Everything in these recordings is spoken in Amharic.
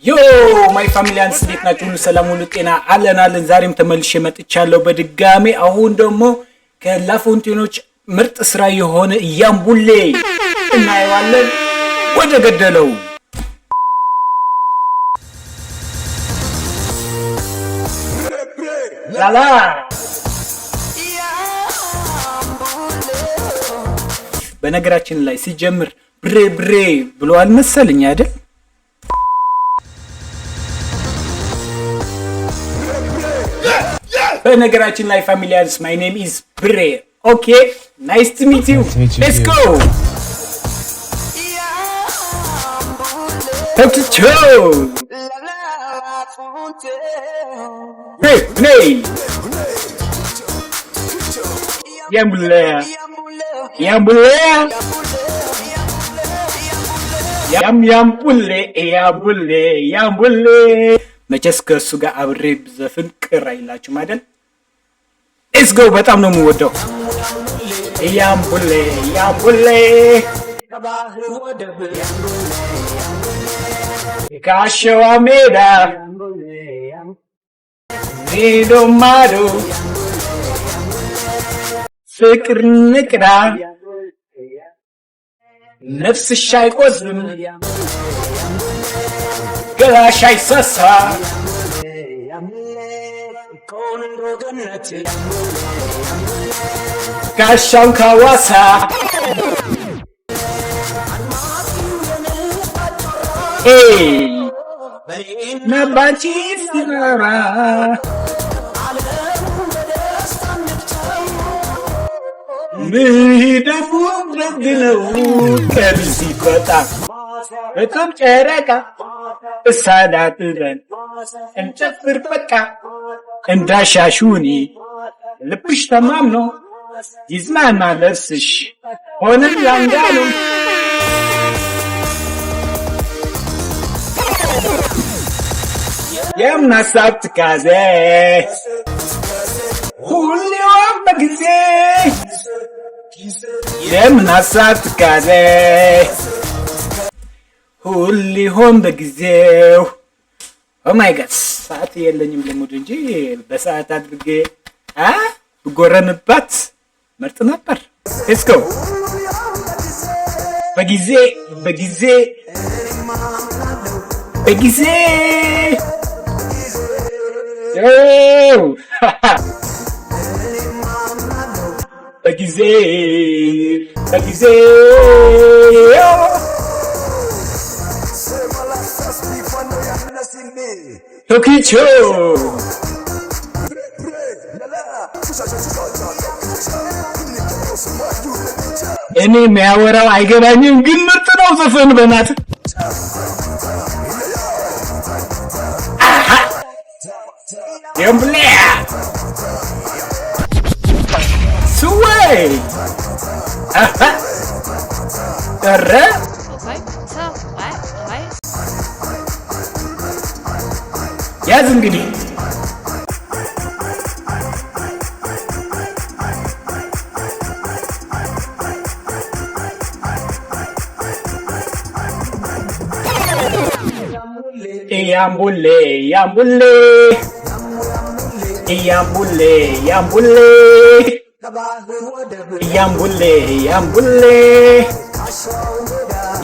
Yo my familians፣ እንዴት ናችሁ? ሁሉ ሰላም፣ ሁሉ ጤና፣ አለን አለን። ዛሬም ተመልሼ መጥቻለሁ በድጋሜ። አሁን ደግሞ ከላፎንቴኖች ምርጥ ስራ የሆነ እያምቡሌ እናየዋለን። ወደ ገደለው። ላላ። በነገራችን ላይ ሲጀምር ብሬ ብሬ ብለዋል መሰለኝ አይደል? በነገራችን ላይ familians፣ my name is ብሬ። Okay, nice to meet you. Let's go. ተክቾ ብሬ ያምቡሌ ያምቡሌ ያም ያምቡሌ ያምቡሌ ያምቡሌ። መቼስ ከእሱ ጋር አብሬ ብዘፍን ቅር አይላችሁም አይደል? Let's go። በጣም ነው የምወደው። ያምቡሌ ያምቡሌ ከአሸዋ ሜዳ ሜዶ ማዶ ፍቅር ንቅዳ ነፍስሽ አይቆዝም ገላሽ አይሳሳ ጋሻው ካዋሳ። ነባንቺ ሲመራ ምሄደሙ ደግ ነው ቀን ሲቆጣ በጣም ጨረቃ እሳዳጥለን እንጨፍር በቃ እንዳሻሹኒ ልብሽ ተማምኖ ይዝናና ለብስሽ ሆነም ያንጋሉ። የምን ሀሳብ ትካዜ ሁሌዋም በጊዜ የምን ሀሳብ ትካዜ ሁሊሆን በጊዜው። Oh my God፣ ሰዓት የለኝም ልሙድ እንጂ በሰዓት አድርጌ ብጎረንባት ምርጥ ነበር። Let's go። በጊዜ በጊዜ በጊዜ። በጊዜ በጊዜ። ቶኪቾ። እኔ የሚያወራው አይገባኝም፣ ግን ምርጥ ነው ዘፈን በናት። የምብሌ ስወይ ረ። ያዝ እንግዲህ። ያምቡሌ ያምቡሌ ያምቡሌ ያምቡሌ ያምቡሌ ያምቡሌ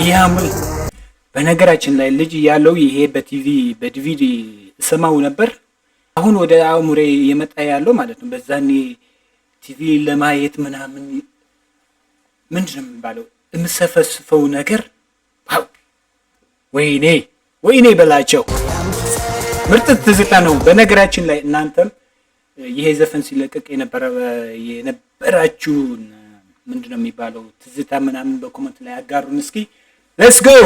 ያምቡሌ። በነገራችን ላይ ልጅ ያለው ይሄ በ TV በ DVD እሰማው ነበር። አሁን ወደ አእምሬ የመጣ ያለው ማለት ነው። በዛኔ ቲቪ ለማየት ምናምን ምንድን ነው የሚባለው የምሰፈስፈው ነገር wow! ወይኔ ወይኔ በላቸው፣ ምርጥ ትዝታ ነው። በነገራችን ላይ እናንተም ይሄ ዘፈን ሲለቀቅ የነበራችሁን ምንድን ነው የሚባለው ትዝታ ምናምን በ comment ላይ አጋሩን እስኪ። Let's go።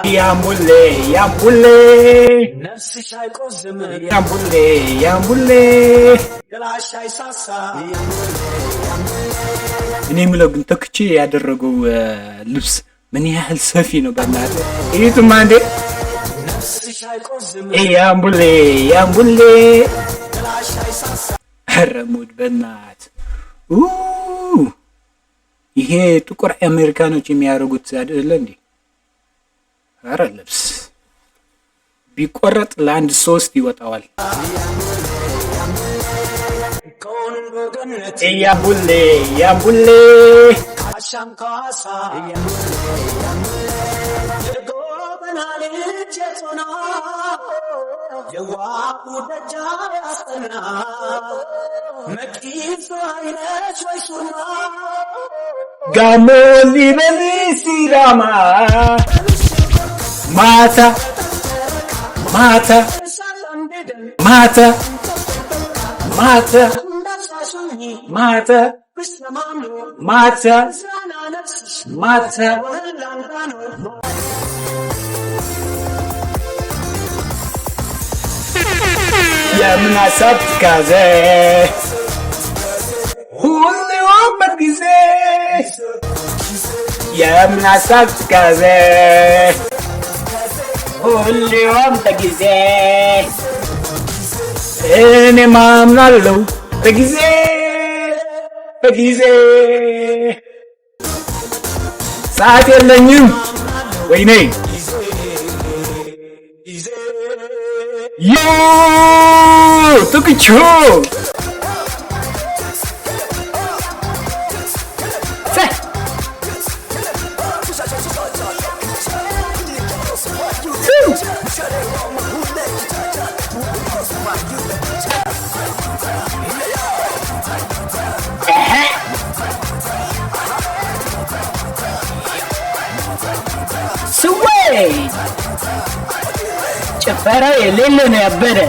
ያምቡሌ ያምቡሌ ያምቡሌ ያምቡሌ። እኔ የምለው ግን ተክቼ ያደረገው ልብስ ምን ያህል ሰፊ ነው? በእናትህ እዩትማ እንዴ! ያምቡሌ ያምቡሌ። ኧረ mood በእናትህ። ይሄ ጥቁር አሜሪካኖች የሚያደርጉት አይደለ እንዴ? አረ ልብስ ቢቆረጥ ለአንድ ሶስት ይወጣዋል። ያቡሌ ያቡሌ። አሻም ካሳ የጎበና ልጅ የጦና የዋቡ ደጃ ያስጠና መቂሶ አይነች ወይ ሱርማ። ጋሞ ሊበን ሲዳማ ማታ ማታ ማታ ማታ ማታ ማታ ማታ። የምን ሀሳብ ትካዜ ሁሌውም ጊዜ፣ የምን ሀሳብ ትካዜ ሁሌውም በጊዜ፣ እኔ ማምናለሁ በጊዜ በጊዜ። ሰዓት የለኝም፣ ወይኔ። Yo ቶክቾ 세! 수! ኤሄ! ስዌይ ጭፈራ የሌለ ነው ያበደ።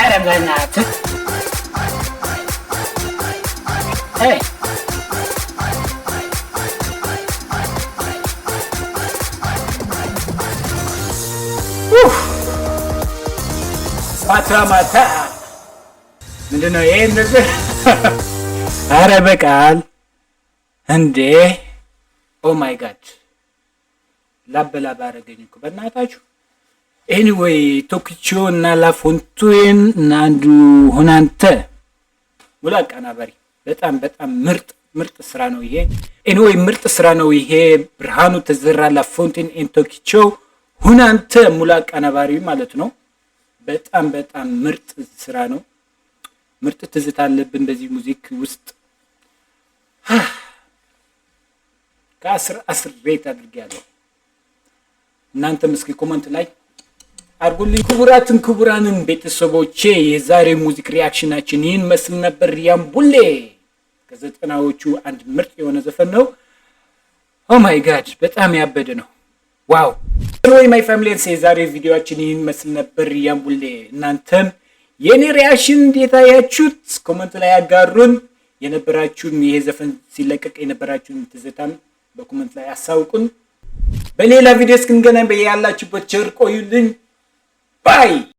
ኧረ በእናትህ። ኤ ኡፍ! ማታ ማታ ምንድን ነው ይሄ እንደዚህ? ኧረ በቃል እንዴ! Oh my God፣ ላበላብ አደረገኝ እኮ በእናታችሁ። Anyway ቶክቾ እና ላፎንቱን እና አንዱ ሁናንተ ሙሉ አቀናባሪ በጣም በጣም ምርጥ ምርጥ ስራ ነው ይሄ። Anyway ምርጥ ስራ ነው ይሄ። ብርሃኑ ተዘራ፣ ላፎንቴን and ቶክቾ ሁናንተ ሙሉ አቀናባሪ ማለት ነው። በጣም በጣም ምርጥ ስራ ነው። ምርጥ ትዝታ አለብን በዚህ music ውስጥ። ከ10 10 rate አድርጌያለሁ። እናንተም እስኪ comment ላይ አድርጉልኝ። ክቡራትን ክቡራንን ቤተሰቦቼ የዛሬ music reaction ኣችን ይህን መስል ነበር። ያምቡሌ ከ90ዎቹ አንድ ምርጥ የሆነ ዘፈን ነው። Oh my God፣ በጣም ያበደ ነው። Wow። ወይ my families፣ የዛሬ ቪዲዮአችን ይህን መስል ነበር። ያምቡሌ እናንተም የኔ reaction እንዴት አያችሁት? Comment ላይ ያጋሩን። የነበራችሁን ይሄ ዘፈን ሲለቀቅ የነበራችሁን ትዝታም በ comment ላይ አሳውቁን። በሌላ ቪዲዮ እስክንገናኝ በያላችሁበት ቸር ቆዩልኝ። Bye.